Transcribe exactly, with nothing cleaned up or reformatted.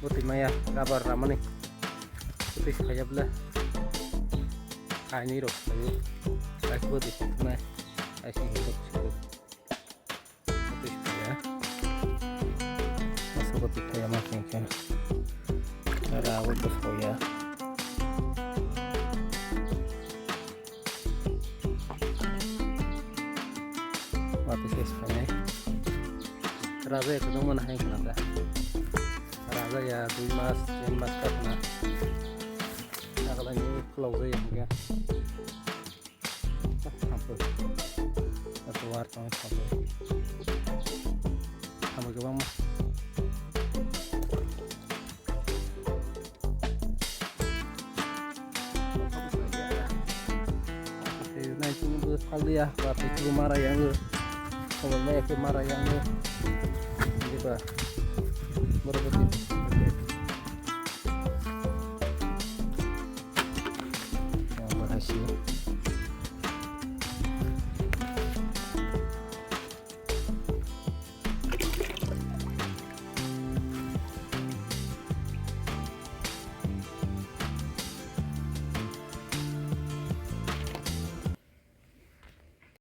Bwtwi maya rubber ramani. Bwtwi phaiya bwle. Kainwi rok phaiwi. Kaisa bwtwi phaiya nai. Kaisa hinwi rok phaiwi. Bwtwi phaiya. Masa bwtwi phaiya ma khe khe. Ara o bwtwi phaiya. Watwi se swnai. Raja ya kwbangma nahai khna da. Raja ya dui mas, tin mas ka khna. Nagalai ni khulok jaya hingya. Thampo. Atu war tong thampo. Thampo kwbangma. Nai sini bus kali ya, tapi tu marah yang lu. Kalau nai ke marah yang lu. Gitu. Berapa sih?